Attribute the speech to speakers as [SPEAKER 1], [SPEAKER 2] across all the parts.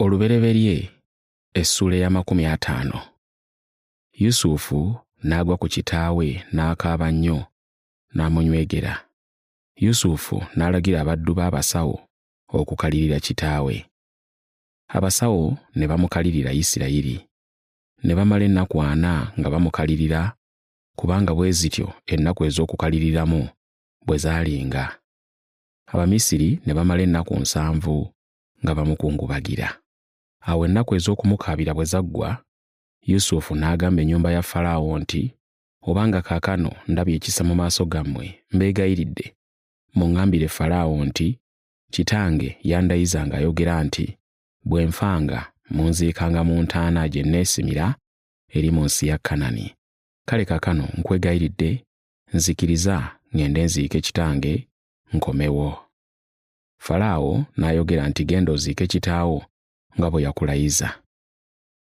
[SPEAKER 1] Olubereberye essuula ey'amakumi ataano. Yusufu n'agwa ku kitaawe n'akaaba nnyo n'amunywegera. Yusufu n'alagira abaddu be abasawo okukalirira kitaawe. Abasawo ne bamukalirira Isirayiri. Ne bamala ennaku ana nga bamukalirira kubanga bwe zityo ennaku ez'okukaliriramu bwe zaalinga. Abamisiri ne bamala ennaku 7 nga bamukungubagira. Awo ennaku ez'okumukaabira bwe zaggwa, Yusufu n'agamba ennyumba ya Falaawo nti, Obanga kaakano ndabye ekisa mu maaso gammwe, mbeegayiridde, muŋŋambire Falaawo nti, Kitange yandayiza ng'ayogera nti, Bwe nfanga, munziikanga mu ntaana gye neesimira eri mu nsi ya Kanani. Kale kaakano nkwegayiridde, nzikiriza ŋŋende nziike kitange, nkomewo. Falaawo n'ayogera nti genda oziike kitaawo nga bwe yakulayiza.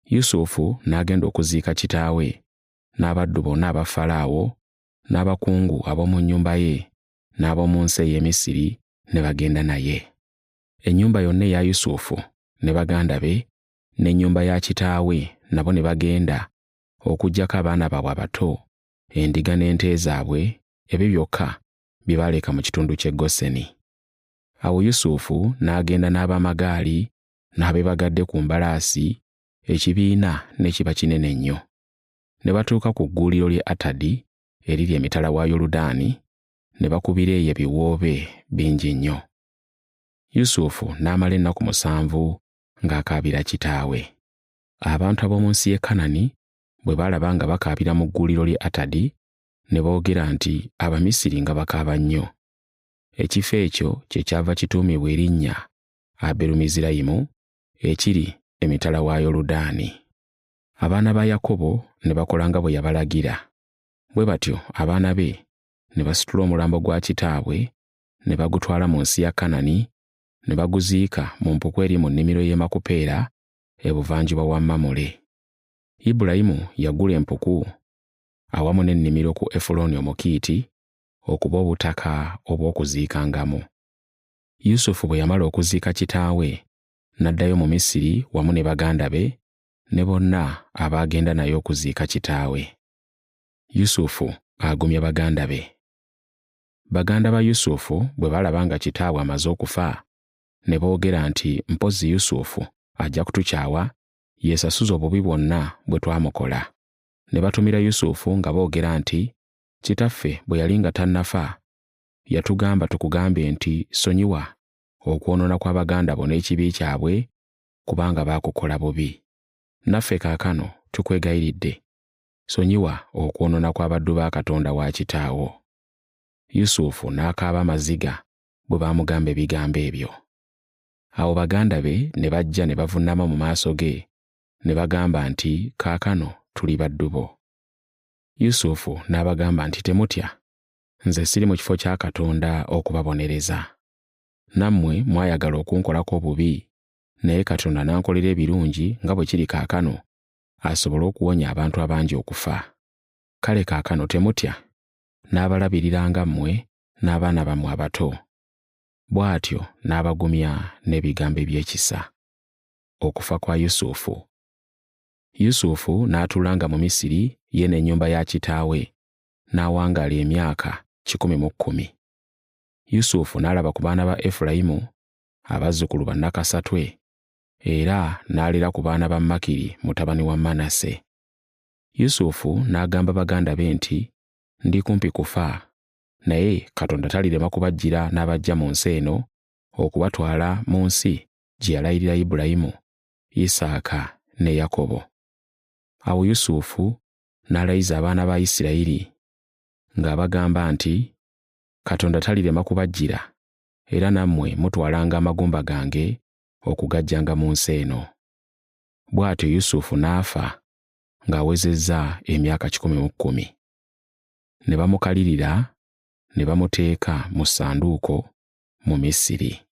[SPEAKER 1] Yusufu n'agenda okuziika kitaawe, n'abaddu bonna aba Falaawo, n'abakungu ab'omu nnyumba ye, n'ab'omu nsi ey'e Misiri ne bagenda naye. Ennyumba yonna eya Yusufu ne baganda be n'ennyumba ya kitaawe nabo ne bagenda, okuggyako abaana baabwe abato, endiga n'ente zaabwe, ebyo byokka bye baaleka mu kitundu ky'e Goseni. Awo Yusufu n'agenda n'ab'amagaali n'abeebagadde ku mbalaasi, ekibiina ne kiba kinene nnyo. Ne batuuka ku gguuliro ly'e Atadi eriri emitala wa Yoludaani, ne bakubira eyo ebiwoobe bingi nnyo. Yusufu n'amala ennaku 7 ng'akaabira kitaawe. Abantu ab'omu nsi y'e Kanani bwe baalaba nga bakaabira mu gguuliro ly'e Atadi, ne boogera nti Abamisiri nga bakaaba nnyo. Ekifo ekyo kyekyava kituumibwa erinnya Aberumizirayimu, ekiri emitala wa Yoludaani. Abaana ba Yakobo ne bakola nga bwe yabalagira. Bwe batyo abaana be ne basitula omulambo gwa kitaabwe ne bagutwala mu nsi ya Kanani, ne baguziika mu mpuku eri mu nnimiro y'e Makupeera ebuvanjuba wa Mamule. Ibulayimu yagula empuku awamu n'ennimiro ku Efulooni Omukiiti okuba obutaka obw'okuziikangamu. Yusufu bwe yamala okuziika kitaawe, n'addayo mu Misiri wamu ne baganda be ne bonna abaagenda naye okuziika kitaawe. Yusufu agumya baganda be. Baganda ba Yusufu bwe baalaba nga kitaabwe amaze okufa, ne boogera nti mpozzi Yusufu ajja kutukyawa yeesasuze obubi bwonna bwe twamukola. Ne batumira Yusufu nga boogera nti, Kitaffe bwe yali nga tannafa, yatugamba tukugambe nti sonyiwa okwonoona kwa baganda bo n'ekibi kyabwe, kubanga baakukola bubi. Naffe kaakano tukwegayiridde, sonyiwa okwonoona kw'abaddu ba Katonda wa kitaawo. Yusufu n'akaaba amaziga bwe baamugamba ebigambo ebyo. Awo baganda be ne bajja ne bavunnama mu maaso ge, ne bagamba nti kaakano tuli baddu bo. Yusufu n'abagamba nti temutya, nze siri mu kifo kya Katonda okubabonereza. Nammwe mwayagala okunkolako obubi, naye Katonda n'ankolera ebirungi nga bwe kiri kaakano, asobole okuwonya abantu abangi okufa. Kale kaakano temutya, n'abalabiriranga mmwe n'abaana bammwe abato. Bw'atyo n'abagumya n'ebigambo eby'ekisa. Okufa kwa Yusufu. Yusufu n'atuulanga mu Misiri ye n'ennyumba ya kitaawe, n'awangaala emyaka 110. Yusufu n'alaba ku baana ba Efulayimu, abazzukulu ba Nakasatwe, era n'alera ku baana ba Makiri mutabani wa Manase. Yusufu n'agamba baganda be nti, Ndi kumpi kufa, naye Katonda talirema kubajjira n'abaggya mu nsi eno okubatwala mu nsi gye yalayirira Ibulayimu, Isaaka ne Yakobo. Awo Yusufu n'alayiza abaana ba Isirayiri ng'abagamba nti, Katonda talirema kubajjira, era nammwe mutwalanga amagumba gange okugaggyanga mu nsi eno. Bw'atyo Yusufu n'afa ng'awezezza emyaka 110. Ne bamukalirira ne bamuteeka mu ssanduuko mu Misiri.